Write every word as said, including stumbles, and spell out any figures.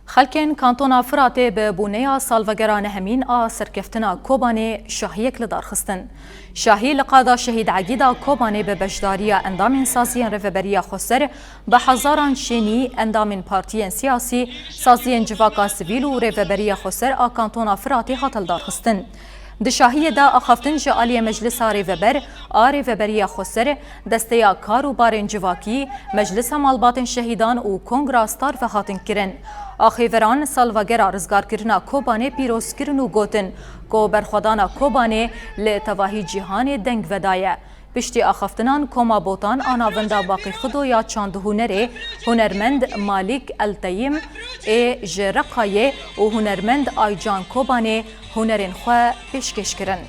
Xelkên Kantona Firatê bi bûneya salvegera nehemîn a serkeftina Kobanê şahiyek li dar xistin. Şahî li qada Şehîd Egîda Kobanê bi beşdariya endamên saziyên Rêveberiya Xweser, bi hezaran şênî, endamên partiyên siyasî, saziyên civaka sivîl û Rêveberiya Xweser a Kantona Firatê hate lidarxistin. Di şahiyê de axaftin ji aliyê Meclisa Rêveber a Rêveberiya Xweser, Desteya Kar û Barên Civakî, Meclisa Malbatên Şehîdan û Kongra Star ve hatin kirin. Axêveran salvegera rizgarkirina Kobanê pîroz kirin û gotin ku berxwedana Kobanê li tevahî cîhanê deng vedaye. Piştî axaftinan Koma Botan a navenda Baqî Xido ya çandhunerê, hunermend Malîk Elteyîm ê ji Reqayê û hunermend Aycan Kobanê hunerên xwe pêşkêş kirin.